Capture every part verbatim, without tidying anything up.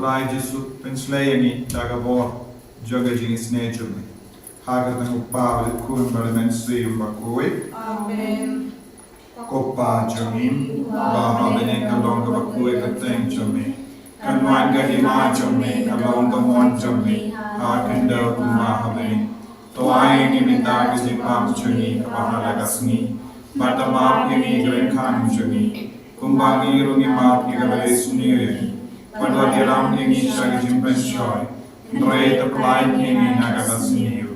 Trai Jisu, pynshlei ïa ngi da ka bor jong ka jingisynei jong me. Ha ka kyrteng u Kpa bad u Khun bad u Mynsiem Bakhuid. Amen. Ko Pa jong ngi, ba ha bneng, ka long kaba khuid ka kyrteng jong me. Kan wan ka hima jong me, ka long ka mon jong me, ha khyndew kumba ha bneng. To ai ïa ngi mynta ka jingpang jong ngi kaba ha la ka sngi. Bad to map ïa ngi ki ryngkang jong ngi, kumba ngi ruh ngi map ïa kiba leh sniew ïa ngi. Bad wat ïalam ïa ngi sha ka jingpynshoi, hynrei to pyllait ïa ngi na kaba sniew.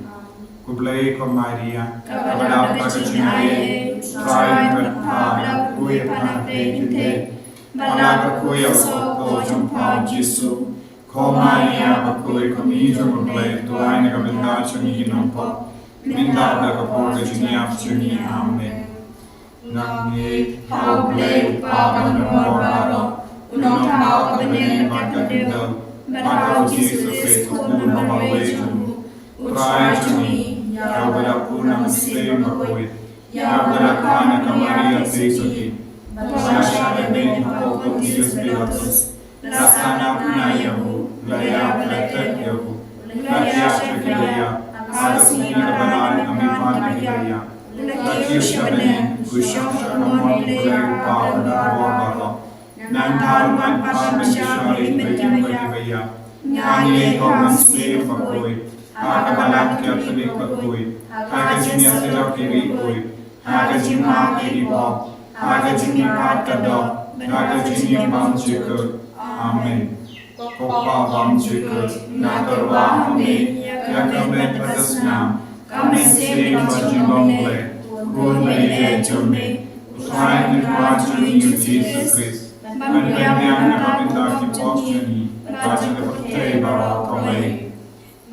Khublei ko Maria, kaba dap da ka jingaiei, Trai bad Kpa, bad khuid pha na pdeng ki thei. Bad la ka khuid ïa u sohpop jong pha u Jisu. Ko Maria bakhuid, ko Kmie jong U Blei, to ai na ka bynta jong ngi ki nongpop, mynta bad ha ka por ka jingïap jong ngi. Amen. Nga ngeit ha U Blei U Kpa Bandar bor baroh, U Nongthaw ka bneng bad ka khyndew, bad ha u Jisu Khrist, U Khun uba iwei jong U, U Trai jong ngi, ïa uba la pun ha u Mynsiem Bakhuid, ïa uba la kha na ka Maria theisotti, bad la shah lyndet hapoh u Pontius Pilatus, la sahnarphna ïa u, la ïap, la thied ïa u, la thiah sha ki ba ïap, ha ka sngi kaba lai, ha miet pat na ki ba ïap, la kiew sha bneng, u shong sha kamon U Blei U Kpa Bandar bor baroh. Nangta un wan pat ban bishar ïa ki ba thiang bad ki ba ïap. Nga ngeit ha u Mynsiem Bakhuid, ha ka Balang Katholik bakhuid, ha ka jingïasyllok ïa ki riewkhuid, ha ka jingmap ïa ki pop, ha ka jingmihpat ka doh, ha ka jingim bymjukut. Amen. Ko Pa bymjukut, nga tyrwa ha me ïa ka met bad ka snam, ka mynsiem bad ka jinglong Blei, Khun baieit jong me, U Trai Kynrad jong ngi U Jisu Khrist, ban pynbiang na ka bynta ki pop jong ngi bad jong ka pyrthei baroh kawei.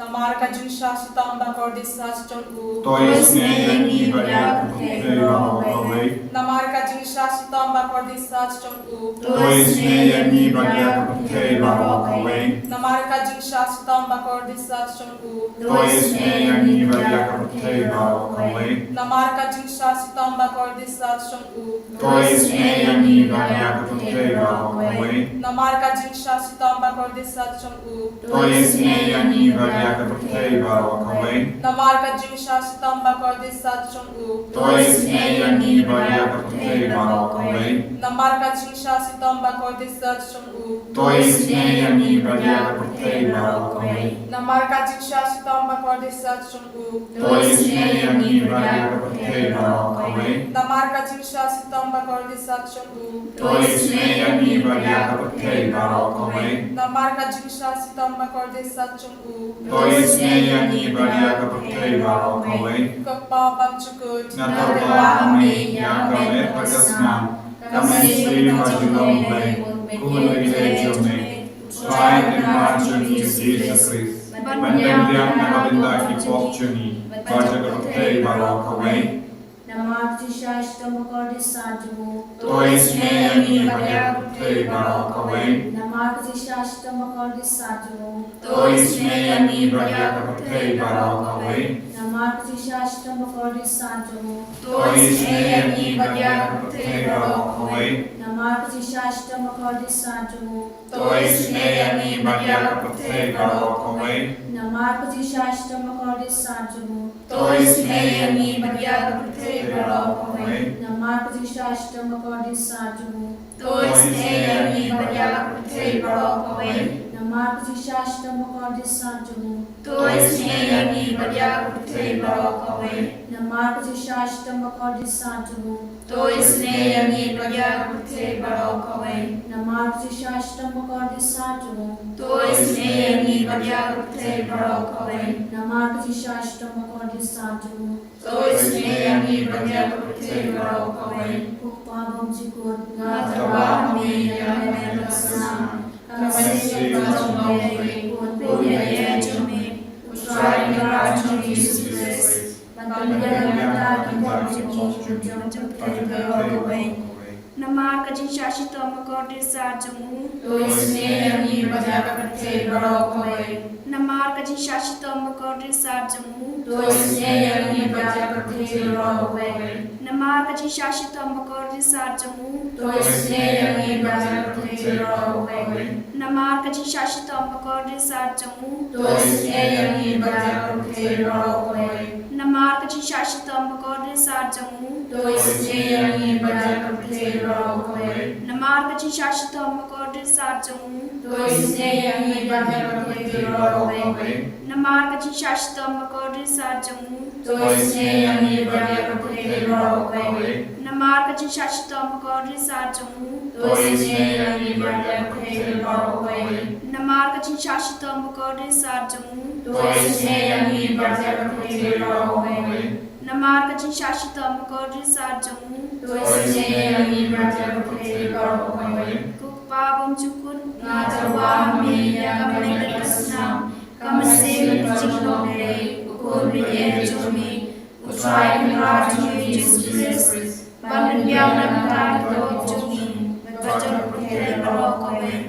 Namar ka jingshah shitom bakordit sah jong u, to isynei ïa ngi bad ïa ka pyrthei baroh kawei. Namar ka jingshah shitom bakordit sah jong u, to isynei ïa ngi bad ïa ka pyrthei baroh kawei. Namar ka jingshah shitom bakordit sah jong u, to isynei ïa ngi bad ïa ka pyrthei baroh kawei. Namar ka jingshah shitom bakordit sah jong u, to isynei ïa ngi bad ïa ka pyrthei baroh kawei. Namar ka jingshah shitom bakordit sah jong u, to isynei ïa ngi bad ïa ka pyrthei baroh kawei. Namar ka jingshah shitom bakordit sah jong u, to isynei ïa ngi bad ïa ka pyrthei baroh kawei. Namar ka jingshah shitom bakordit sah jong u, to isynei ïa ngi bad ïa ka pyrthei baroh kawei. Namar ka jingshah shitom bakordit sah jong u, to isynei ïa ngi bad ïa ka pyrthei baroh kawei. Namar ka jingshah shitom bakordit sah jong u, to isynei ïa ngi bad ïa ka pyrthei baroh kawei. Namar ka jingshah shitom bakordit sah jong u, to isynei ïa ngi bad ïa ka pyrthei baroh kawei. Ko Pa bymjukut, nga tyrwa ha me ïa ka met bad ka snam, ka mynsiem bad ka jinglong Blei, Khun baieit jong me, U Trai Kynrad jong ngi U Jisu Khrist, ban pynbiang na ka bynta ki pop jong ngi bad jong ka pyrthei baroh kawei. Namar ka jingshah shitom bakordit sah jong u, to isynei ïa ngi bad ïa ka pyrthei baroh kawei. Namar ka jingshah shitom bakordit sah jong u, to isynei ïa ngi bad ïa ka pyrthei baroh kawei. Namar ka jingshah shitom bakordit sah jong u, to isynei ïa ngi bad ïa ka pyrthei baroh kawei. Namar ka jingshah shitom bakordit sah jong u, to isynei ïa ngi bad ïa ka pyrthei baroh kawei. Namar ka jingshah shitom bakordit sah jong u, to isynei ïa ngi bad ïa ka pyrthei baroh kawei. Namar ka jingshah shitom bakordit sah jong u, to isynei ïa ngi bad ïa ka pyrthei baroh kawei. Namar ka jingshah shitom bakordit sah jong u, to isynei ïa ngi bad ïa ka pyrthei baroh kawei. Namar ka jingshah shitom bakordit sah jong u, to isynei ïa ngi bad ïa ka pyrthei baroh kawei. Namar ka jingshah shitom bakordit sah jong u, to isynei ïa ngi bad ïa ka pyrthei baroh kawei. Namar ka jingshah shitom bakordit sah jong u, to isynei ïa ngi bad ïa ka pyrthei baroh kawei. Ko Pa bymjukut, nga tyrwa ha me ïa ka met bad ka snam, ka mynsiem bad ka jinglong Blei, Khun baieit jong me, U Trai Kynrad jong ngi U Jisu Khrist, ban pynbiang na ka bynta ki pop jong ngi bad jong ka pyrthei baroh kawei. Namar ka jingshah shitom bakordit sah jong u, to isynei ïa ngi bad ïa ka pyrthei baroh kawei. Namar ka jingshah shitom bakordit sah jong u, to isynei ïa ngi bad ïa ka pyrthei baroh kawei. Namar Namar ka jingshah shitom bakordit sat jong u. To isynei ïa ngi bad ïa ka pyrthei baroh kawei. Namar ka jingshah shitom bakordit sat jong u. To isynei ïa ngi bad ïa ka pyrthei baroh kawei. Namar ka jingshah shitom bakordit sat jong u. To isynei ïa ngi bad ïa ka pyrthei baroh kawei. Namar ka jingshah shitom bakordit sat jong u. To isynei ïa ngi bad ïa ka pyrthei baroh kawei. Namar ka jingshah shitom bakordit sat jong u. To isynei ïa ngi bad ïa ka pyrthei baroh kawei. Namar ka jingshah shitom bakordit sat jong u. To isynei ïa ngi bad ïa ka pyrthei baroh kawei. Namar ka jingshah shitom bakordit sat jong u. To isynei ïa ngi bad ïa ka pyrthei baroh kawei. Namar ka jingshah shitom bakordit sat jong u. To isynei ïa ngi bad ïa ka pyrthei baroh kawei. Ko Kpa bymjukut, nga tyrwa ha me ïa ka met bad ka snam, ka mynsiem bad ka jinglong Blei, U Khun baieit jong me, U Trai Kynrad jong ngi Jisu Khrist, ban pynbiang na ka bynta ki jong ngi bad jong ka pyrthei baroh kawei.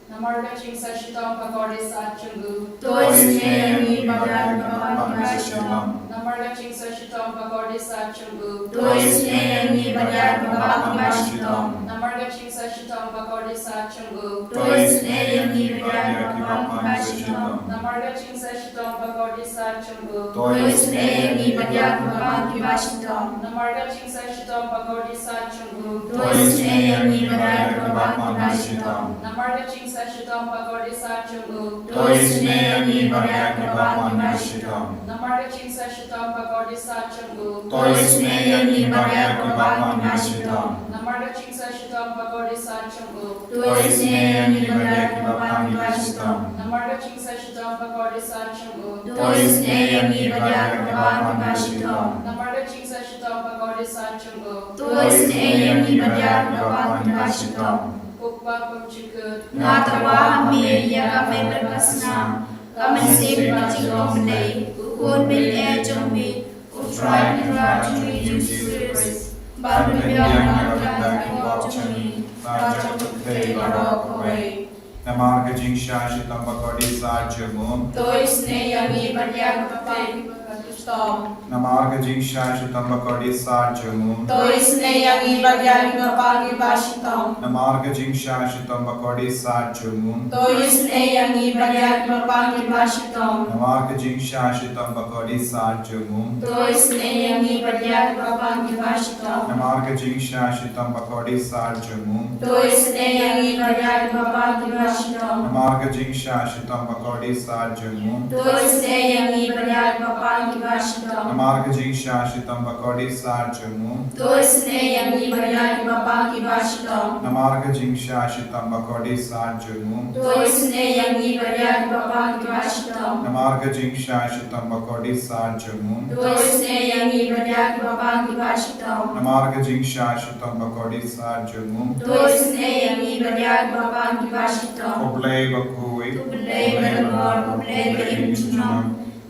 Namar ka jingshah shitom bakordit sat jong u. To isynei ïa ngi bad ïa kiba bang kiba shitom. Namar ka jingshah shitom bakordit sat jong u. To isynei ïa ngi bad ïa kiba bang kiba shitom. Namar ka jingshah shitom bakordit sat jong u. To isynei ïa ngi bad ïa kiba bang kiba shitom. Namar ka jingshah shitom bakordit sat jong u. To isynei ïa ngi bad ïa kiba bang kiba shitom. Namar ka jingshah shitom bakordit sat jong u. To isynei ïa ngi bad ïa kiba bang kiba shitom. Namar ka jingshah shitom bakordit sat jong u. To isynei ïa ngi bad ïa kiba bang kiba shitom. Namar ka jingshah shitom bakordit sat jong u. To isynei ïa ngi bad ïa kiba bang kiba shitom. Namar ka jingshah shitom bakordit sat jong u. To isynei ïa ngi bad ïa kiba bang kiba shitom. Namar ka jingshah shitom bakordit sat jong u. To isynei ïa ngi bad ïa kiba bang kiba shitom. Namar ka jingshah shitom bakordit sat jong u. To isynei ïa ngi bad ïa kiba bang kiba shitom. Ko Kpa bymjukut, nga tyrwa ha me ïa ka met bad ka snam, ka mynsiem bad ka jinglong Blei, U Khun baieit jong me, U Trai Kynrad jong ngi Jisu Khrist, ban pynbiang na ka bynta ki pop jong ngi bad jong ka pyrthei baroh kawei. Namar ka jingshah shitom bakordit sat jong u. To isynei ïa ngi bad ïa kiba bang kiba shitom. Namar ka jingshah shitom bakordit sat jong u. To isynei ïa ngi bad ïa kiba bang kiba shitom. Namar ka jingshah shitom bakordit sat jong u. To isynei ïa ngi bad ïa kiba bang kiba shitom. Namar ka jingshah shitom bakordit sat jong u. To isynei ïa ngi bad ïa kiba bang kiba shitom. Namar ka jingshah shitom bakordit sat jong u. To isynei ïa ngi bad ïa kiba bang kiba shitom. Namar ka jingshah shitom bakordit sat jong u. To isynei ïa ngi bad ïa kiba bang kiba shitom. Namar ka jingshah shitom bakordit sat jong u. To isynei ïa ngi bad ïa kiba bang kiba shitom. Namar ka jingshah shitom bakordit sat jong u. To isynei ïa ngi bad ïa kiba bang kiba shitom. Namar ka jingshah shitom bakordit sat jong u. To isynei ïa ngi bad ïa kiba bang kiba shitom. Namar ka jingshah shitom bakordit sat jong u. To isynei ïa ngi bad ïa kiba bang kiba shitom. Ko Blei bakhuid. Ko Blei ba donbor, ko Blei ba im junom.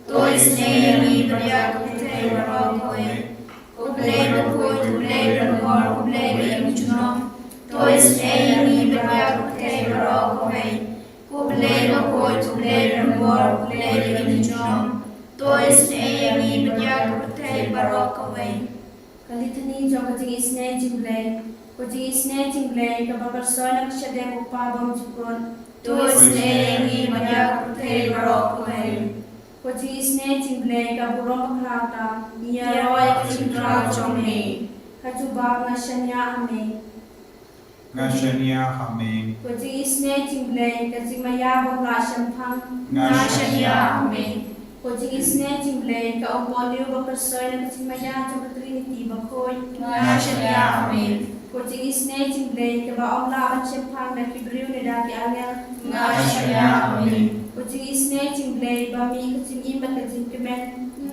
To isynei ïa ngi bad ïa ka pyrthei baroh kawei. Ko Blei bakhuid, ko Blei ba donbor, ko Blei ba im junom. To isynei ïa ngi bad ïa ka pyrthei baroh kawei. Ko Blei bakhuid, ko Blei ba donbor, ko Blei ba im junom. To isynei ïa ngi bad ïa ka pyrthei baroh kawei. Ka Litany jong ka jingisynei jong U Blei. Ko jingisynei jong U Blei kaba kyrsoi na ka shadem U Kpa bymjukut. To isynei ïa ngi bad ïa ka pyrthei baroh kawei. Ko jingisynei jong U Blei ka burom bakla tam, ngi ïaroh ïa ka jingkhraw jong me. Ka jubab: Nga shaniah ha me. Nga shaniah ha me. Ko jingisynei jong U Blei ka jingmaïa bym lah shemphang. Nga shaniah ha me. Ko jingisynei jong U Blei ka um Pauliew ba kyrsoi na ka jingmaïa jong ka Trinity bakhuid. Nga shaniah ha me. Ko jingisynei jong U Blei kaba ym lah ban shemphang da ki briew ne da ki angel. Nga shaniah ha me. Ko jingisynei jong U Blei ba mih ka jingim bad ka jingkmen.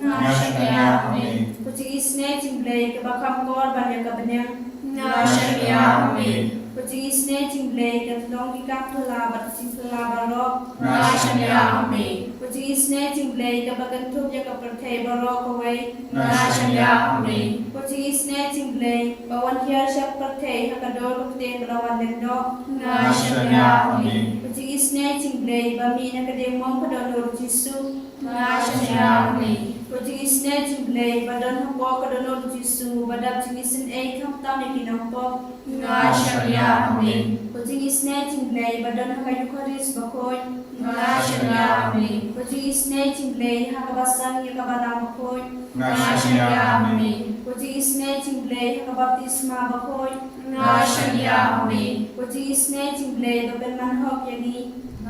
Nga shaniah ha me. Ko jingisynei jong U Blei kaba kham kor ban ïa ka bneng. Nga shaniah ha me. Ko jingisynei jong U Blei ka tyllong ki kam phylla bad ki jingphylla baroh. Nga shaniah ha me. Ko jingisynei jong U Blei kaba kynthup ïa ka pyrthei baroh kawei. Nga shaniah ha me. Ko jingisynei jong U Blei ba wan hiar sha ka pyrthei ha ka dur ka ktien bad la wan lyngdoh. Nga shaniah ha me. Ko jingisynei jong U Blei ba mih na ka diengmong ka dohnud U Jisu. Nga shaniah ha me. Ko jingisynei jong U Blei ba don hapoh ka dohnud U Jisu, ba dap jingisynei khamtam ïa ki nongpop. Nga shaniah, Amen. Ko jingisynei jong U Blei ba don ha ka Eukharist bakhuid. Nga shaniah, Amen. Ko jingisynei jong U Blei ha ka basang ïa ka balang bakhuid. Nga shaniah, Amen. Ko jingisynei jong U Blei ha ka baptisma bakhuid. Nga shaniah, Amen. Ko jingisynei jong U Blei ba pynman hok ïa ngi.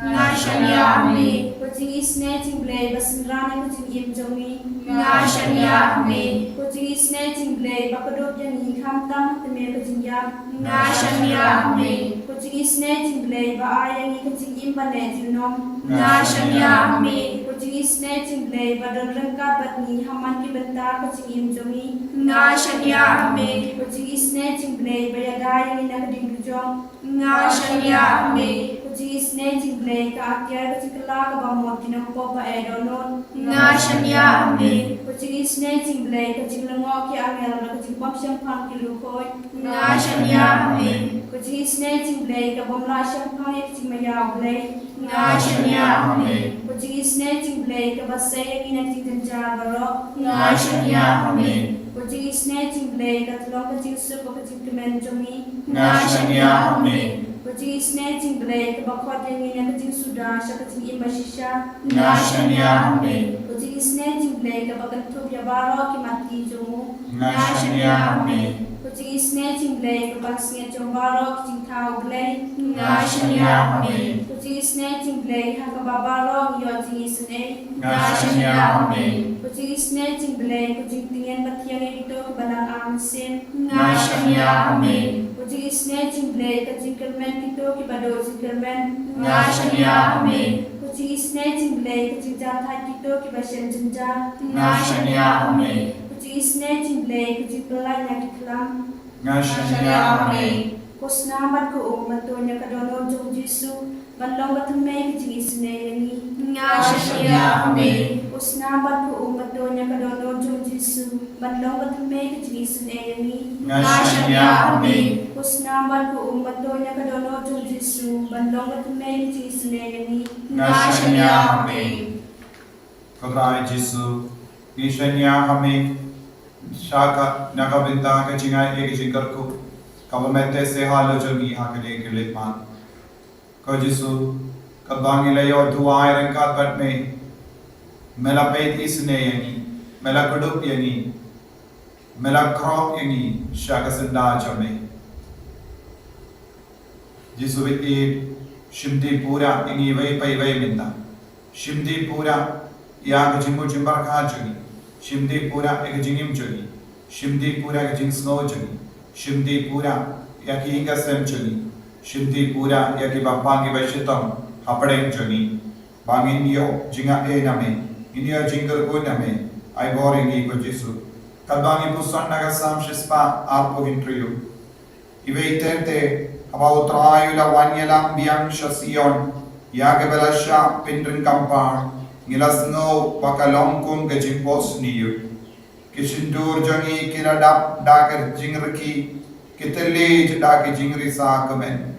Nga shaniah, Amen. Ko jingisynei jong U Blei ba synran ïa ka jingim jong ngi. Nga shaniah, Amen. Ko jingisynei jong U Blei ba kdup ïa ngi khamtam ha tmier ka jingïap. Nga shaniah, Amen. Ko jingisynei jong U Blei ba ai ïa ngi ka jingim ban leh junom. Nga shaniah, Amen. Ko jingisynei jong U Blei ba don ryngkat bad ngi ha man ki bynta ka jingim jong ngi. Nga shaniah, Amen. Ko jingisynei jong U Blei ba ïada ïa ngi na ka ding dujok. Nga shaniah, Amen. Ko jingisynei jong U Blei ka atiar ka jingkylla kaba mut ki nongpop ba eh dohnud. Nga shaniah, Amen. Ko jingisynei jong U Blei ka jinglyngngoh ki angel bad ka jingbym shemphang ki riewkhuid. Nga shaniah, Amen. Ko jingisynei jong U Blei ka bym lah shemphang ïa ka jingmaïa U Blei. Nga shaniah, Amen. Ko jingisynei jong U Blei kaba sei ïa ngi na ka jingjynjar baroh. Nga shaniah, Amen. Ko jingisynei jong U Blei ka tyllong ka jingsuk bad ka jingkmen jong ngi. Nga shaniah, Amen. Ko jingisynei jong U Blei kaba khot ïa ngi na ka jingsuda sha ka jingim bashisha. Nga shaniah, Amen. Ko jingisynei jong U Blei kaba kynthup ïa baroh ki mat ki jong u. Nga shaniah, Amen. Ko jingisynei jong U Blei ka pansngiat jong baroh ki jingthaw U Blei. Nga shaniah, Amen. Ko jingisynei jong U Blei ha kaba baroh ngi ïoh jingisynei. Nga shaniah, Amen. Ko jingisynei jong U Blei ka jingtyngen ba thiang ïa kito kiba nang ar mynsiem. Nga shaniah, Amen. Ko jingisynei jong U Blei ka jingkyrmen kito kiba duh jingkyrmen. Nga shaniah, Amen. Ko jingisynei jong U Blei ka jingjahthait kito kiba shem jynjar. Nga shaniah, Amen. Ko jingisynei jong U Blei ka jingpyllait na ki khlam. Nga shaniah, Amen. Ko snam bad ko um ban to ïa ka dohnud jong U Jisu ban long ka thymmei ka jingisynei ïa ngi. Nga shaniah, Amen. Ko snam bad ko um ban to ïa ka dohnud jong U Jisu ban long ka thymmei ka jingisynei ïa ngi. Nga shaniah, Amen. Ko snam bad ko um ban to ïa ka dohnud jong U Jisu ban long ka thymmei ka jingisynei ïa ngi. Nga shaniah, Amen. Ko Trai Jisu, ngi shaniah ha me sha ka, na ka bynta ka jingai ïa ka jingkyrkhu kaba me teh seh halor jong ngi ha kane ka leit mat. Ko Jisu, katba ngi la ïoh duwai ryngkat bad me, me la peit isynei ïa ngi, me la kdup ïa ngi, me la khroh ïa ngi sha ka synda jong me. Jisu, ïeit, shim dih pura ïa ngi iwei pa iwei mynta. Shim dih pura ïa ka jingmut jingpyrkhat jong ngi. Shim dih pura ïa ka jingim jong ngi. Shim dih pura ïa ka jingsngew jong ngi. Shim dih pura ïa ki ïing ki sem jong ngi. Shim dih pura ïa kiba pang kiba shitom hapdeng jong ngi. Ba ngin ïoh jingaiei na me, ngin ïoh jingkyrkhu na me. Ai bor ïa ngi ko Jisu. Katba ngi puson na ka Salm shispah arphew hynriew. Iwei te te, haba U Trai u la wan ïalam biang sha Sion, ïa kaba la shah pynryngkam par, ngi la sngew ba ka long kum ka jingphohsniew. Ki shyntur jong ngi ki la dap da ka jingrkhie, ki thylliej da ka jingrisa kmen.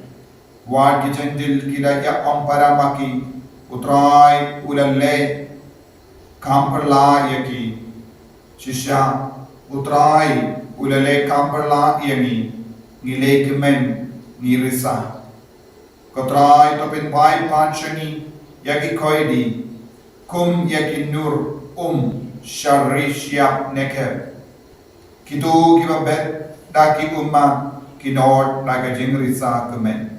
Wat ki jingdil ki la ïa ong para ma ki, U Trai u la leh kam pyrla ïa ki. Shisha, U Trai u la leh kam pyrla ïa ngi, ngi leh kmen, ngi risa. Ko Trai, to pynphai pat sha ngi ïa ki koidi, kum ïa ki nur um sha ri shyiap Negeb. Kito kiba bet da ki ummat, ki nod da ka jingrisa kmen.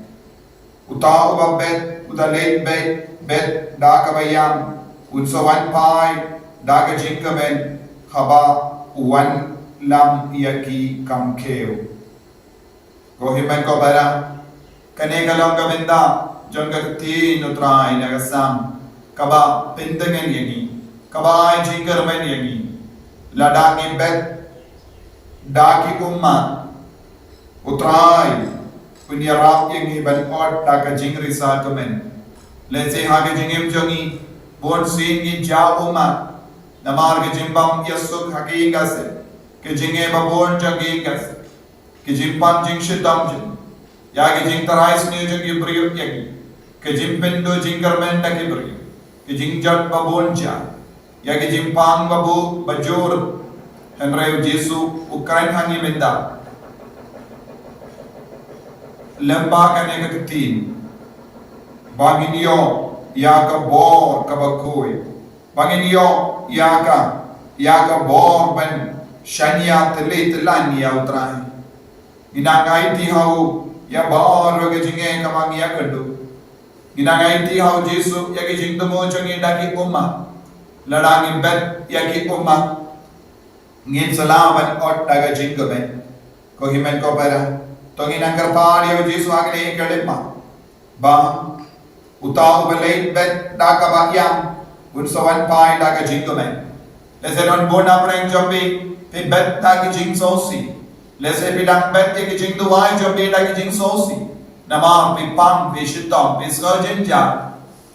Uta uba bet, uta leit bet, bet da kaba ïam, un sa wan phai da ka jingkmen, haba u wanlam ïa ki kam khiew. Ko hynmen ko para, kane ka long ka bynta jong ka ktien U Trai na ka Salm, kaba pyntngen ïa ngi, kaba ai jingkyrmen ïa ngi. Lada ngi bet da ki ummat, U Trai un ïarap ïa ngi ban ot da ka jingrisa kmen. Lehse ha ka jingim jong ngi, bun sien ngi jia ummat namar ka jingbym ïasuk ha ka ïing ka sem, ka jingeh babun jong ka ïing ka sem, ka jingpang jingshitom jong ngi, ïa ka jingtharai sniew jong ki briew ïa ngi, ka jingpynduh jingkyrmen da ki briew, ka jingjot babun jia. ïa ki jingpang ba buh ba jur. Hynrei u Jisu u kren ha ngi mynta lyngba kane ka ktien, ba ngin ïoh ïa ka bor kaba khuid, ba ngin ïoh ïa ka, ïa ka bor ban shaniah tylli tyllan ïa U Trai. Ngi nang aiti ha u ïa baroh ka jingeh kaba ngi ïakynduh. Ngi nang aiti ha u Jisu ïa ki jingthmu jong ngi da ki ummat. Lada ngi bet ïa ki ummat, ngin sa lah ban ot da ka jingkmen. Ko hynmen ko para, to ngin nang kyrpad ïa u Jisu ha kane ka khyllipmat, ba uta uba leit bet da kaba ïam un sa wan phai da ka jingkmen. Lehse don bun na pdeng jong phi, phi bet da ki jingsngewsih. Lehse phi dang bet ïa ki jingduwai jong phi da ki jingsngewsih. Namar phi pang, phi shitom, phi sngew jynjar.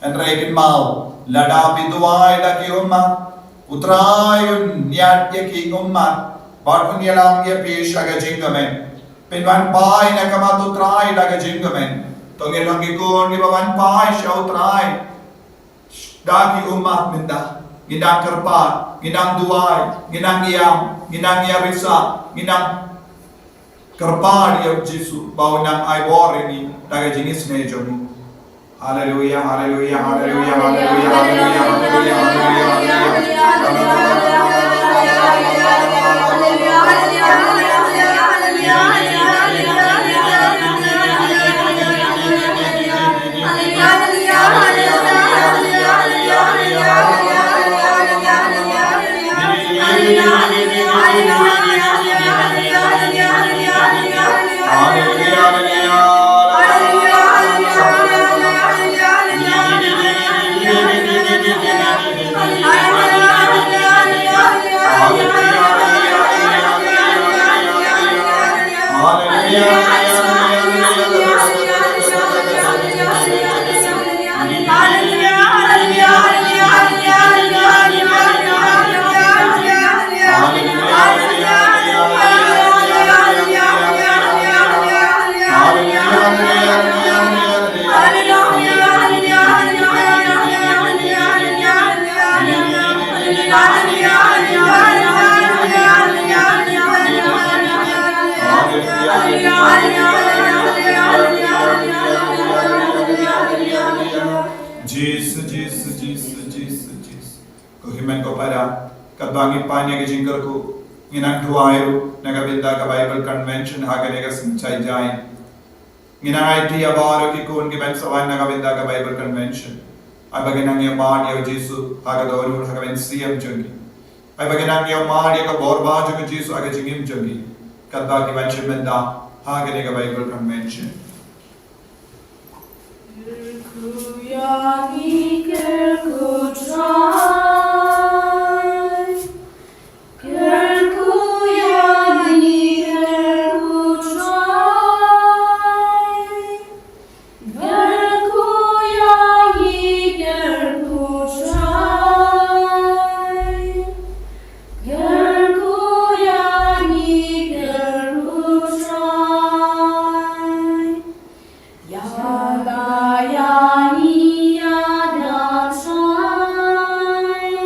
Hynrei kynmaw, lada phi duwai da ki ummat, U Trai un ñiad ïa ki ummat bad un ïalam ïa phi sha ka jingkmen. Phin wan phai na ka mat U Trai da ka jingkmen. To ngin long ki khun kiba wan phai sha U Trai da ki ummat mynta. Ngin nang kyrpad, ngin nang duwai, ngin nang ïam, ngin nang ïarisah, ngin nang kyrpad ïa u Jisu ba un nang ai bor ïa ngi da ka jingisynei jong u. Haleluia, haleluia, haleluia, haleluia, haleluia, haleluia, haleluia, haleluia. Jisu, Jisu, Jisu, Jisu, Jisu. Ko hynmen ko para, katba ngi pan ïa ka jingkyrkhu, ngi nang duwai ruh na ka bynta ka Bible Convention ha kane ka sngi Saitjaiñ. Ngi nang aiti ïa baroh ki khun kiban sa wan na ka bynta ka Bible Convention. Ai ba kin nang ïa mad ïa u Jisu ha ka dohnud ha ka mynsiem jong ki. Ai ba kin nang ïa mad ïa ka bor ba jong u Jisu ha ka jingim jong ki. Katba ki wan shim bynta ha kane ka Bible Convention. Kyrkhu ïa ngi, kyrkhu Trai. Kyrkhu ïa ngi, kyrkhu Trai. Kyrkhu ïa ngi, kyrkhu Trai. Kyrkhu ïa ngi, kyrkhu Trai. Ïada ïa ngi, ïada Trai.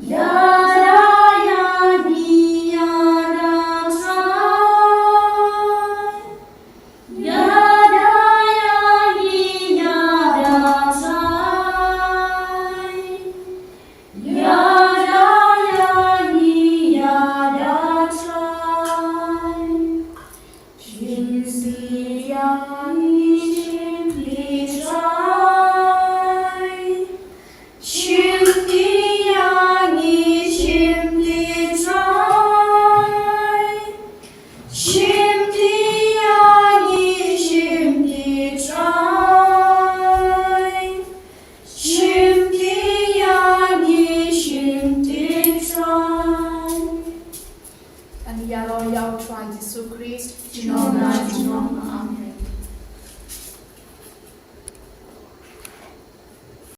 Ïada ïa ngi, ïada Trai. Ïada ïa ngi, ïada Trai. Ïada ïa ngi, ïada Trai. Shim ti ïa ngi, shim ti Trai. Shim ti ïa ngi, shim ti Trai. Shim ti ïa ngi, shim ti Trai. Shim ti ïa ngi, shim ti Trai. Ngi ïaroh ïa u Trai Jisu Khrist. Junom la junom. Amen.